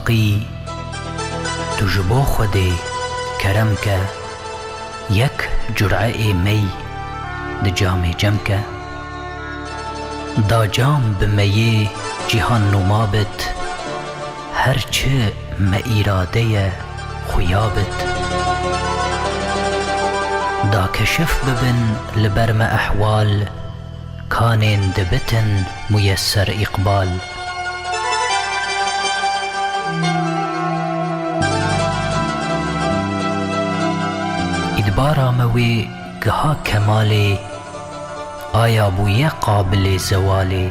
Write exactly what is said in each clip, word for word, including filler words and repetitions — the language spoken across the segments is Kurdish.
Qî, tu ji bo Xwedê kerem ke, yek cur'e ê mey di camê cem ke. Da cam bi meyê cîhan nûma bit, her çi me îrade ye xuya bit. Da keşif bibin li ber me ehwal, kanên dibitin muyesser îqbal. Îdbara me wê giha kemalê, aya bûye qabilê zewalê.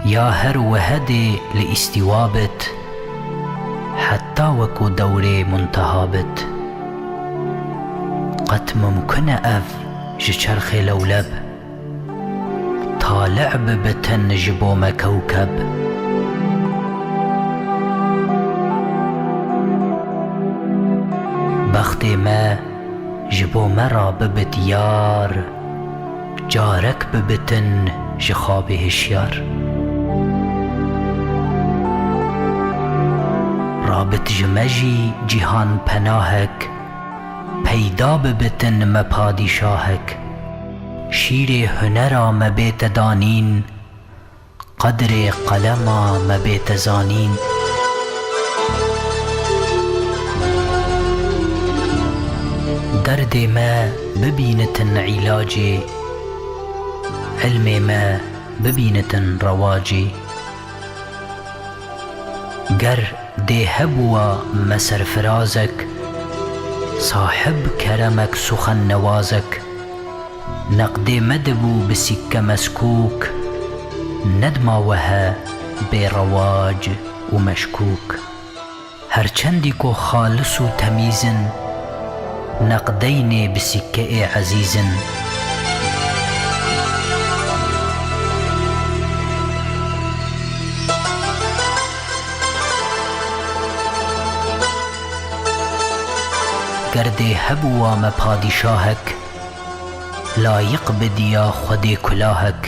Ya her wehedê li îstîwa bit, heta wekû dewrê munteha bit. Qet mumkin e ev ji çerxê lewleb, tali' bibitin ji bo me kewkeb. Bextê me ji bo me ra bibit yar, carek bibitin ji xabê hişyar. Rabit ji me jî cîhan penahek, peyda bibitin me padîşahek. Şîrê hunera me bête danîn, qedrê qelema me bête zanîn. Derdê me bibînitin îlacê, ilmê me bibînitin rewacê. Ger dê hebûwa me serfirazek, sahib keremek suxennewazek, neqdê me dibû bi sîkke meskûk, nedima wehe bê rewac û meşkûk. Her çendî ku xalis û temîz in, neqdeynê bi sîkke ê ezîz in. Ger dê hebûwa me padîşahek, layiq bidiya Xwedê kulahek.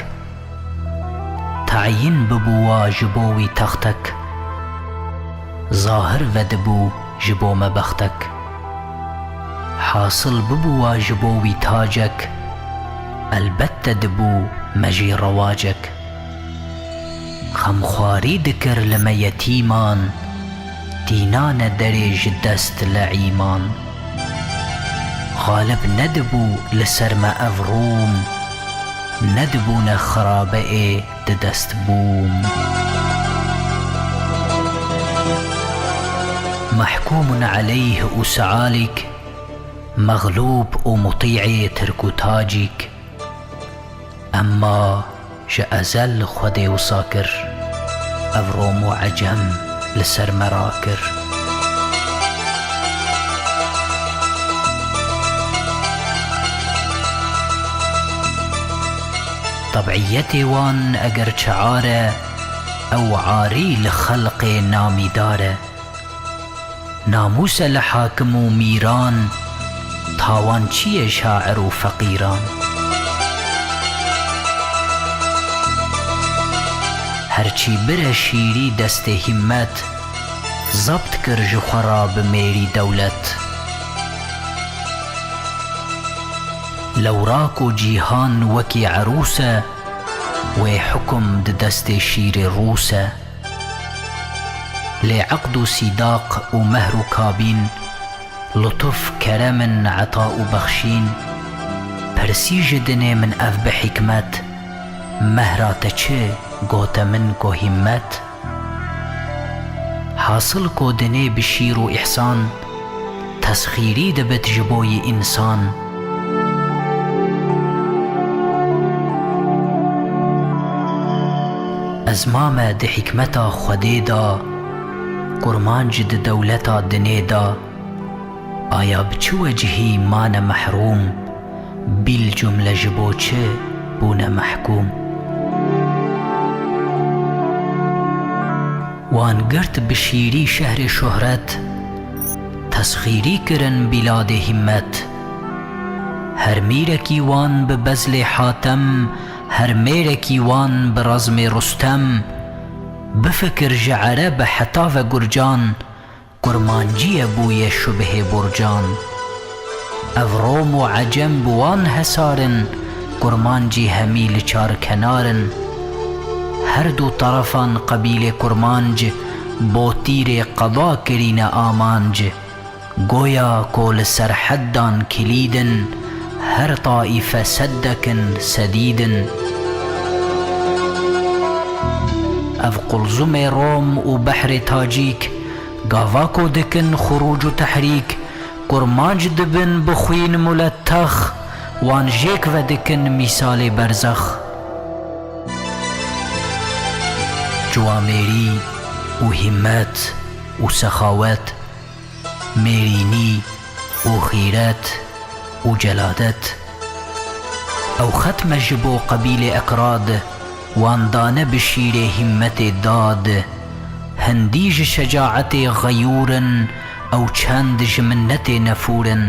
Tayîn bibûwa ji bo wî textek, zahir vedibû ji bo me bextek. Hasil bibûwa ji bo wî tacek, elbette dibû me jî rewacek. Xemxwarî dikir li me yetîman, tînane derê ji dest le'îman. Xalib nedibû li ser me ev Rûm, nedibûne xirabe ê di dest bûm. Mehkûmun eleyh û sealîk, mexlûb û mutî'ê tirk û tacîk. Emma ji ezel Xwedê wisa kir, ev Rom û Ecem li ser me rakir. Tebîetê wan eger çi ar e, ew arî li xelqê namîdar e. Namûs e li hakim û mîran, tawan çi ye şair û feqîran? Her çî bire şîrî destê hîmmet, zebt kir ji xwe ra bi mêrî dewlet. Lewra ku cîhan wekî erûs e, wê hukum di destê şîrê rûs e. Lê eqd û sîdaq û mehr û kabîn, lutuf, kerem in, eta û bexşîn. Pirsî ji dinê min ev bi hîkmet, mehra te çi gote min ku hîmmet? Hasil ku dinê bi şîr û îhsan, tesxîrî dibit ji bo yî însan. Ez mame di hîkmeta Xwedê de, kurmanc di dewleta dinê de, aya bi çi wecihî mane mehrûm, bîl cumle ji bo çi bûne mehkûm? Wan girt bi şîrî şehrê şohret, tesxîrî kirin bîladê hîmmet. Her mîrekî wan bi bezlê Hatem, her mêrekî wan bi rezmê Rustem, Bifikir ji Ereb heta ve Gurcan, kurmancî ye bûye şubhê burcan. Ev Rom û Ecem bi wan hesar in, kurmancî hemî li çar kenar in. Her du terefan qebîlê kurmanc, bo tîrê qeba kirîne amanc. Goya ku li serheddan kilîd in, her taîfe seddek in, sedîd in. Ev qulzumê Rom û behrê Tacîk, gava ku dikin xurûc û tehrîk, kurmanc dibin bi xwîn mulettex, wan jêk ve dikin mîsalê berzex. Ciwamêrî û hîmmet û sexawet, mêrînî û xîret û celadet. Ew xetme ji bo qebîlê Ekrad, wan dane bi şîrê hîmmetê dad. Hindî ji şecaetê xeyûr in, ew çend ji minnetê nefûr in.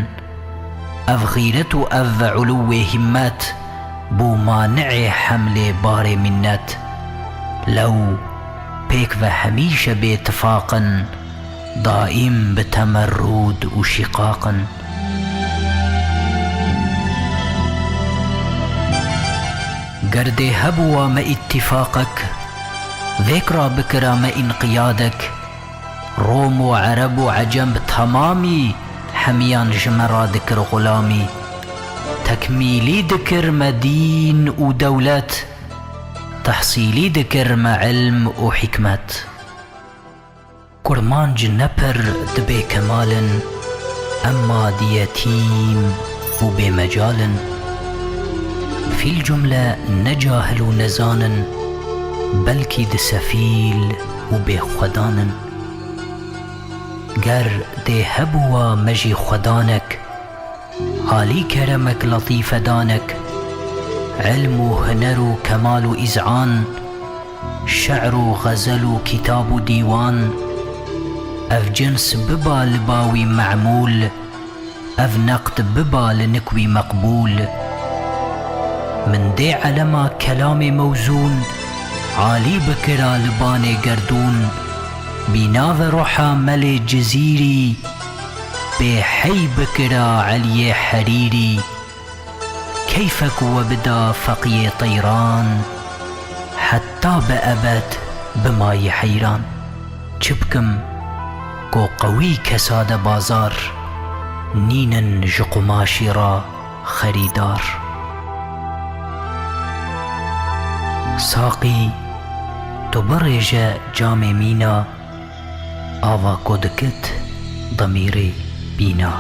Ev xîret û ev ulûwê hîmmet, bû mani'ê hemlê barê mînnet. Lew pêk ve hemîşe bê tifaq in, daîm bi temerrûd û şîqaq in. Ger dê hebûwa me îttifaqek, vêk ra bikira me înqiyadek. Rom û Ereb û Ecem bi temamî hemiyan ji me ra dikir xulamî. Tekmîlî dikir me dîn û dewlet, tehsîlî dikir me ilm û hikmet. Kurmanc ne pir dibê kemal in, emma di yetîm û bêmecal in. Fîl cumle ne cahil û nezan in, belkî di sefîl û bêxwedan in. Ger dê hebûwa me jî xwedanek, alî keremek letîfedanek, ilm û huner û kemal û îzan, şe'r û xezel û kitab û dîwan, ev cins biba li ba wî memûl, ev neqd biba li nik wî meqbûl. Min dê elema kelamê mewzûn, alî bikira li banê gerdûn, bîna ve ruha Melê Cizîrî, bê hey bikira Eliyê Herîrî. Keyfek we bida feqiyê teyran, heta bi ebed bimayî heyran. Çi bikim ku qewî kesade bazar, nînin ji qumaşî ra xerîdar. Saqî, tu birêje camê mîna, ava ku dikit demîrê bîna.